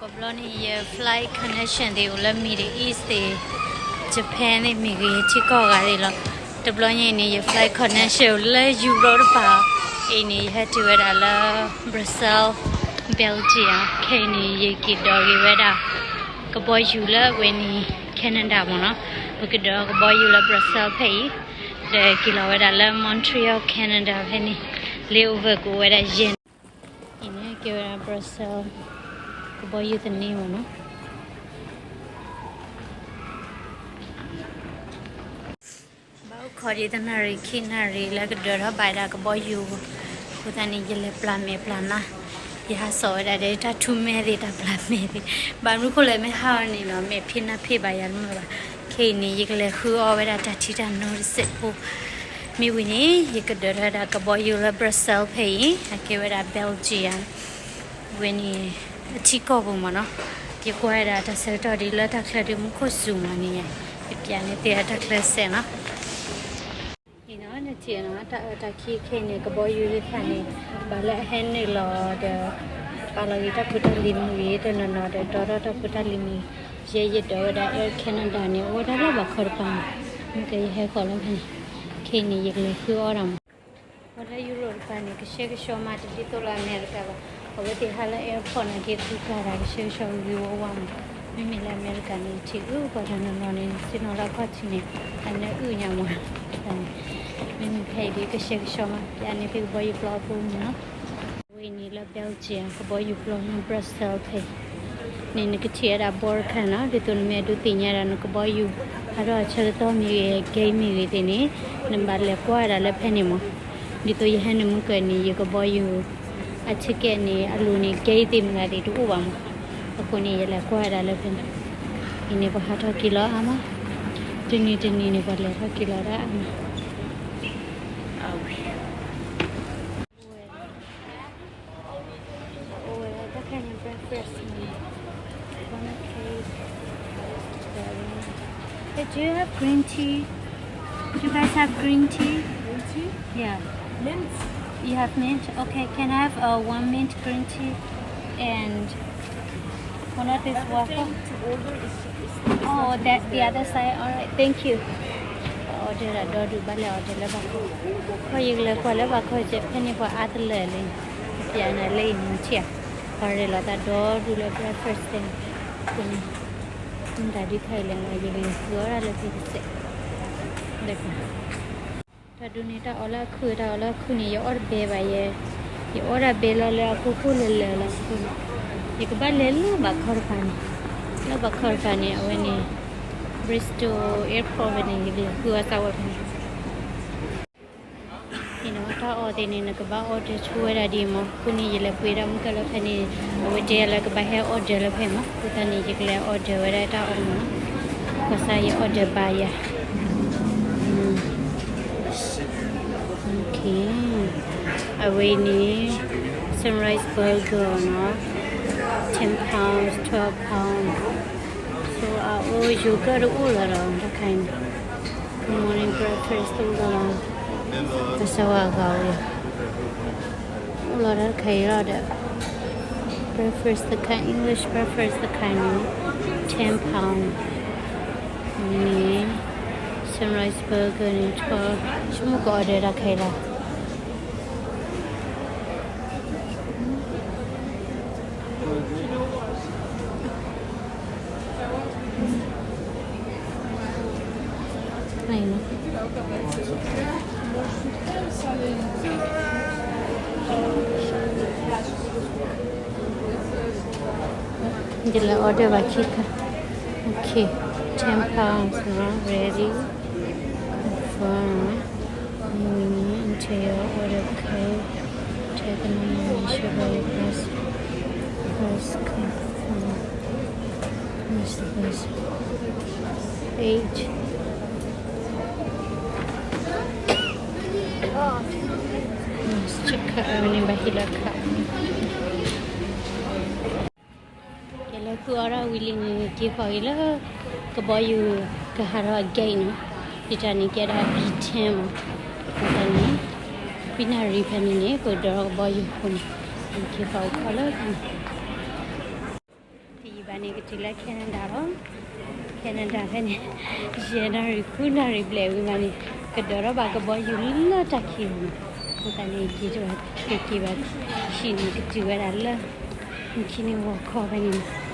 ကဘျီန့ၣ် ယ flight connection သ့ၣ်အိၣ်လၢ Middle East သ့ၣ်, Japan သ့ၣ်မ့ၢ်ဂ့ၤ ထံကီၢ်ဂၤသ့ၣ်လီၤ. တဘျီညါအံၤန့ၣ် ယ flight connection အိၣ်လၢ Europe တပၤ, အံၤန့ၣ် ယဟဲတုၤဝဲဒၣ်လၢ Brussels, Belgium, ခဲအံၤန့ၣ် ယက့ၤဒိးက့ၤဝဲဒၣ် ကဘီယူၤလၢအဝဲန့ၣ် Canada မ့ၢ်နီၤ, ပကဒိးကဘီယူၤလၢ Brussels ဖဲအံၤ, ဒီးက့ၤလီၤဝဲဒၣ်လၢ Montreal, Canada ဖဲန့ၣ်, layover ကအိၣ်ဝဲဒၣ်ယဲၢ် အံၤန့ၣ်ကဲဝဲဒၣ် Brussels ကဘီယူၤသန့မ့ၢ်နီၤ. ဘၣ်အိၣ်ခိးဒံးတနၣ်ရံၣ်ခံနၣ်ရံၣ် လၢကဒၢထီၣ်ဘၣ်ဝဲဒၣ်ကဘီယူၤ, အဃိသတးန့ၣ် ယလဲၤပျၢ်မဲာ်ပျၢ်နါ, ယဟးစိာ်ဝဲဒၣ်ဒီးတၢ်ထူမဲသ့ၣ် တၢ်ပျၢ်မဲာ်သ့ၣ်, ဘၣ်မနုၤဃိလဲၣ် မ့ၢ်ဟးအီၤန့ၣ်နီၤ မဲာ်ဖံးနါဖံးဘၣ်ယၤတမုာ်ဘၣ်. ခဲအံၤန့ၣ် ယကလဲၤဃုအီဝဲဒၣ်တၢ်ထံတၢ်နိတစဲးဖိ, မ့ၢ်ဝံၤန့ၣ် ယကဒၢထီၣ်ဝဲဒၣ်ကဘီယူၤလၢ Brussels ဖဲအံၤ, အကဲဝဲဒၣ် Belgium ဝဲန့ၣ် အထံကီၢ်ပူၤမ့ၢ်နီၤ. ယကွၢ်ဝဲဒၣ်တၢ်ဆၢကတီၢ်ဒ်လၢတၢ်ချၢဒ်မူခိၣ်စူၤမးန့ၣ်, ယပျၢ်န့ၢ်သုတၢ်ချၢစဲးနီၤ. အံၤနီၤ နထံၣ်နီၤ တၢ်အၢတၢ်ခံခဲအံၤန့ၣ် ကဘီယူၤသ့ၣ်တဖၣ်န့ၣ် ဘၣ်လၢအဟဲနုာ်လီၤဒီး ပာ်လီၤက့ၤတၢ်ဖိတၢ်လံၤမ့ၢ်ဂ့ၤ တနီၤနီၤဒီး ဒိးထီၣ်တၢ်ဖိတၢ်လံၤမ့ၢ်ဂ့ၤ, ယဲယဒိးဝဲဒၣ် Air Canada န့ၣ် အိၣ်ဝဲဒၣ်လၢဘၣ်ခီတပၤမး, မ့ၢ်ကယဟဲဃီၤလၢဖဲန့ၣ်, ခဲအံၤန့ၣ် ယကလဲၤဃုအီဒၣ်မး. ပှၤလၢ Europe တပၤန့ၣ် ကဆှဲကဆှီမး တဒ်သိးလၢအမဲရကၤဘၣ်. အဝဲသ့ၣ်ဟးလၢ airport နာ်က့သူၣ်ကါတၢ်ကဆှဲကဆှီဂ့ၤဂ့ၤဝါဝါမး. မ့မ့ၢ်လၢအမဲရကၤန့ၣ် ထံၣ်အုၣ်ပှၤတနီၤနီၤန့ၣ် ဆ့ၣ်နီၤလၢအခီၣ်ထံးန့ၣ် အနၢအုၣ်ညါမး. မ့မ့ၢ်ဖဲအံၤဒ်ကဆှဲကဆှီမး ပျၢ်န့ၢ်သုကဘီယူၤပျီအပူၤန့ၣ်လီၤ. အဝဲအံၤန့ၣ်လၢ Belgium ကဘီယူၤပျီလၢ Brussels ဖဲအံၤန့ၣ် နကထံၣ်ဝဲဒၣ် border ခါနီၤ, ဒ်သိးနမ့ၢ်အဲၣ်ဒိးသ့ၣ်ညါဒၣ်နကဘီယူၤ ဟးထီၣ်အဆၢကတီၢ်မ့ၢ်ဂ့ၤ gate မ့ၢ်ဂ့ၤသ့ၣ်န့ၣ် နဘၣ်လဲၤကွၢ်ဝဲဒၣ်လၢဖဲန့ၣ်မး. ဒ်သိးယဟဲနုာ်မုၢ်ကၢၢ်န့ၣ် ယကဘီယူၤ အ ticket န့ၣ် အလိၤန့ၣ် gate သ့ၣ်မတၤသ့ၣ်တအိၣ်ဘၣ်မး. အဃိန့ၣ် ယလဲၤကွၢ်ဝဲဒၣ်လၢဖဲန့ၣ်, အံၤန့ၣ်ပှၤဟးထီၣ်က့ၤလီၤအါမး, တနံၤတနံၤန့ၣ် ပှၤလဲၤထီၣ်က့ၤလီၤဒၣ်အါမး. Hey, do you have green tea? Do you guys have green tea? Green tea? Yeah. Mint. You have mint? Okay, can I have uh, one mint green tea and one of this waffle? To order is, is, is Oh, that the other side. All right, thank you. Order ဒီဒူၣ်ဘၣ်လဲၣ် order လၢဘၣ်ခီ, ခီယကလဲၤကွၢ်လၢဘၣ်ခီကဲဖဲန့ၣ်ပှၤအါတလၢာ်လံ, ပျၢ်နၤလၢအံၤနထံၣ်ဧါ, ပှၤရဲၣ်လီၤသးဒီဒူၣ်လၢ breakfast သ့ၣ်န့ၣ်, မတၤဒ်ခါအံၤလဲၣ် ယကလဲၤဃုအီဒၣ်လၢဖဲတစဲး, လၢ တၢ်ဒုးန့ၣ် တၢ်အီၣ်လၢအခုၣ် တၢ်အီၣ်လၢအခုၣ်န့ၣ် ယအီၣ်တဘဲဘၣ်ယဲ, ယအီၣ်ဒၣ်ဘဲလီၤလၢအကိၢ်ကိၢ်လၢၤလၢၤလီၤအဃိန့ၣ်, ယကဘၣ်လဲၤလၢဘၣ်ခီတပၤန့ၣ်, လၢဘၣ်ခီတပၤန့ၣ် အဝဲန့ၣ် Bristol Airport ဖဲန့ၣ် ယကလဲၤဃုအီၣ်စၢ်ဝဲဖဲန့ၣ် တၢ်အီၣ်သ့ၣ်န့ၣ် နကဘၣ် order ဆိဝဲဒၣ်ဒ်အံၤမး, အဃိန့ၣ် ယလဲၤပှ့ၤဒၣ်မုၢ်ကၢၢ်လၢဖဲန့ၣ်, အဝဲတဲယၤလၢကဘၣ်ဟဲ order လၢဖဲမး, အဃိသတးန့ၣ် ယကလဲၤ order ဝဲဒၣ်တၢ်အီၣ်မးနီၤ, ကစၢ်ယ order ဘၣ်ယၤ အဝဲန့ၣ် sunrise burger နီၤ, ten pounds, twelve pounds, so အအိၣ် yogurt တအိၣ်လီၤဒီး တၢ်ခါအံၤန့ၣ် morning breakfast တအိၣ်လီၤ, ကစၢ်ဝါဂၤဝဲ အိၣ်လီၤတၢ်တခါအံၤလီၤဒီး breakfast တခါ English breakfast တခါအံၤန့ၣ် ten pound န့ၣ် sunrise burger န့ၣ် twelve, ဆိကမိၣ်က order တၢ်ခါအံၤလီၤ. ယလဲၤ order ဘၣ်ခံခါ, okay, ten pounds နီၤ, ready, confirm, enter your order code, take a moment, ensure that your price, price confirm, where's the price, eight, စခါအဝဲန့ၣ်ဘၣ်ဟ့ၣ်လီၤခါ ကဲလၢဃုအီၣ်ဒၣ်ဝံၤလံန့ၣ် က့ၤဃီၤက့ၤလၢ ကဘီယူၤကဟးထီၣ်အ gate နီၤ, ယတၢ်န့ၣ်ကဲဒၣ် B ten မး, အဃိသတးန့ၣ် ခွံနၣ်ရံၣ်ဖဲန့ၣ်န့ၣ် ပကဒိးထီၣ်ကဘီယူၤအဃိန့ၣ် က့ၤဃီၤအိၣ်ခိးလၢဖဲန့ၣ် ဘၣ်န့ၣ် ကတုၤလၢ Canada လီၤ. Canada ဖဲန့ၣ် ယဲၢ်နၣ်ရံၣ်ဃုနၣ်ရံၣ်ဘျဲၣ်ဝံၤမးန့ၣ် ကဒိးထီၣ်ဘၣ်ကဘီယူၤလၢတၢ်ခံးပူၤန့ၣ်, အဃိသတးန့ၣ် က့ၤက့ၤဘၣ် က့ၤက့ၤဘၣ် ဟံၣ်န့ၣ် ကတုၤဝဲဒၣ်လၢ မုၢ်ခံနံၤဂီၤခီဖဲန့ၣ်